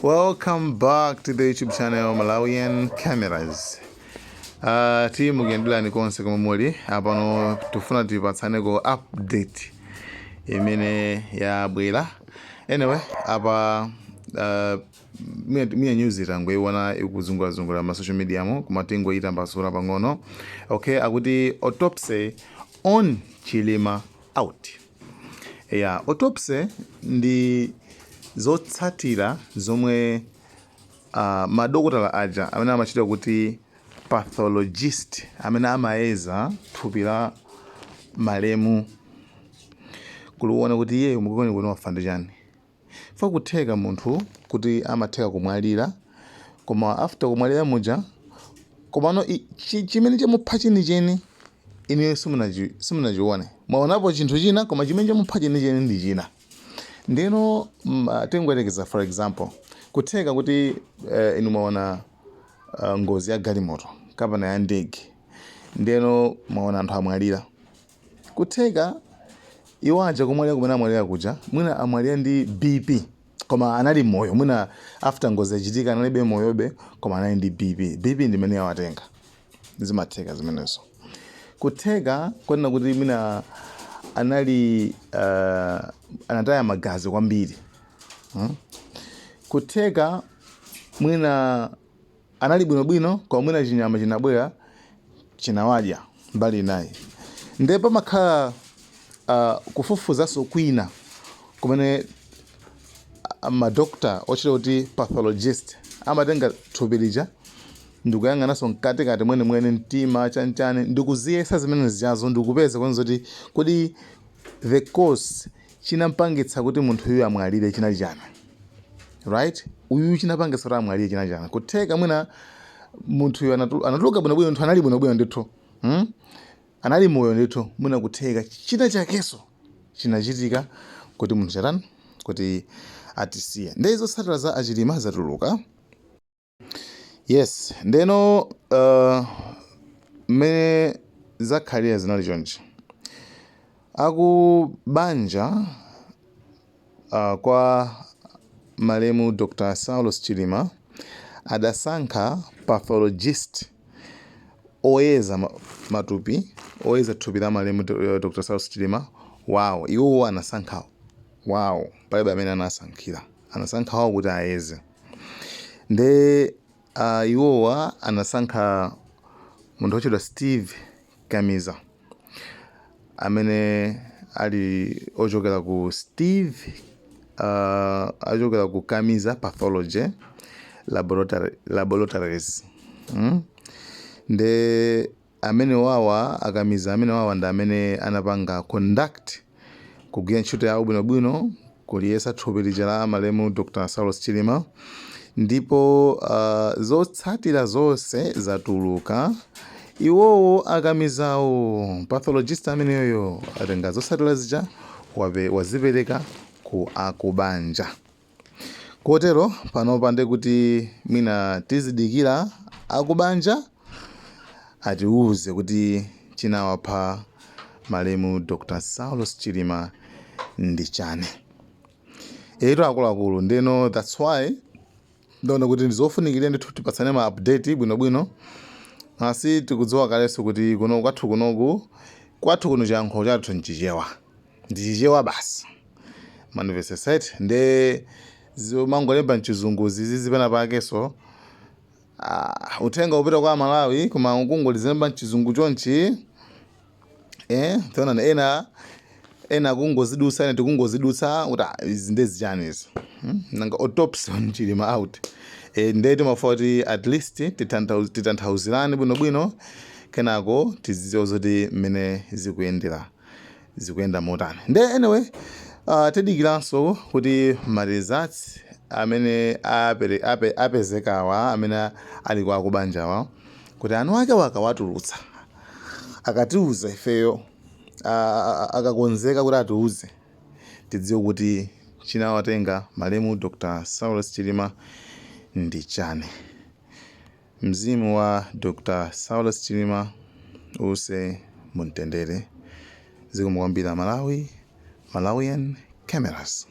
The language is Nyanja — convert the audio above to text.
Welcome back to the YouTube channel Malawian Cameras. Timukuyenderani konse komwe muli. Apano tifuna tipatsaneko update imene yabwera. Anyway, apa miya news tangoiona ikuzungurazungura ma social media mo, koma tingoyitambasula pang'ono. Okay, akuti autopsy on Chilima out. Yeah, autopsy ndi zotsatira zomwe madokotala aja amene amachita kuti pathologist, amene amayeza thupi la malemu kuliona kuti iyeyo mukukoni kuti wafa ndi chani. Fa kutheka munthu kuti amatheka kumwalira, koma after kumwalira muja, komano chimene chamupha chenicheni inuyo simunachione. Mwaonapo chinthu china, koma chimene chamupha chenicheni ndi china. Ndino tingoyerekeza, for example, kutheka kuti inu mwaona ngozi ya galimoto kapena ya ndege, ndeno mwaona anthu amwalira. Kutheka iwo aja kumwalira kumene amwalira kuja, mwina amwalira ndi BP, koma anali moyo. Mwina after ngozi yachitika analibe moyobe, koma anali ndi BP. BP ndimene yawatenga. Zimatheka zimenezo. Kutheka kwanena kuti mwina anali anataya magazi kwambiri, Kutheka mwina anali bwinobwino, koma mwina chinyama chinabwera chinawadya mbali inayi. Ndiye pamakhala kufufuzanso kwina kumene madokta ochita kuti pathologist amatenga thupi lija ndikuyang'ananso mkatikati mwenemwene, mtima, chanichani, ndikuziyesa zimene zijazo, ndikupeza kwanza kuti kodi the cause chinampangitsa kuti munthu uyu amwalire chinali chani, right? Uyu chinapangitsa kuti amwalire chinali chani? Kutheka mwina munthuyu anatuluka bwinobwino, munthu anali bwinobwino ndithu, Anali moyo ndithu. Mwina kutheka china chakenso chinachitika kuti munthu chatani, kuti atisiye. Ndiye zotsatira za Achilima zatuluka. Yes, ndeno mmene zakhalira zinali chonchi. Akubanja kwa malemu Dr Saulos Chilima adasankha pathologist oyeza matupi, oyeza thupi la malemu Dr Saulos Chilima wawo. Iwowo anasankha wawo, palibe amene anasankhira, anasankha wawo kuti ayeze. Nde iwowa anasankha munthu wotchedwa Steve Kamiza, amene ali ochokera ku Steve achokera ku Kamiza Pathology Laboratories, Nde amene wawa akamiza amene wawa ndi amene anapanga conduct, kugwira ntchito yawo bwinobwino, kuliyesa thupi lija la malemu Dr Saulos Chilima. Ndipo zotsatira zonse zatuluka. Iwowo akamizawo, pathologist ameneyoyo, atenga zotsatira zija, wazipereka ku akubanja. Kotero panopa ndekuti mwina tizidikira akubanja atiuze kuti chinawapha malemu Dr Saulos Chilima ndi chani. Etu akuluakulu, ndeno that's why ndaona kuti ndizofunikira ndithu tipatsane ma update bwinobwino. Asi tikudziwa kalenso kuti kuno kwathu, kunoku kwathu kuno, chiyankhulo chathu nchichewa, ndi Chichewa basi, manimvesesete. Nde zimangolemba mchizunguzi zizi pena pakenso uthenga upita kwa Malawi, koma kungolizilemba mchizungu chonchi, taonani, ena ena kungozidutsa, ena tikungozidutsa kuti ah, izi ndezi chani izi, Nanga autopsy on Chilima out. Ndiye timafuna kuti at least titanthauzirane bwinobwino, kenako tizidziwa zoti mmene zikuyendera, zikuyenda motani. Nde anyway, tidikiranso kuti ma results amene apezekawa, amene ali kwa akubanjawa, kuti anu ake akawatulutsa, akatiuza ifeyo, akakonzeka kuti atiuze, tidziwe kuti chinawatenga malemu Dr Saulos Chilima ndi chani. Mzimu wa Dr Saulos Chilima uuse mumtendere. Zikomo kwambiri Malawi, Malawian Cameras.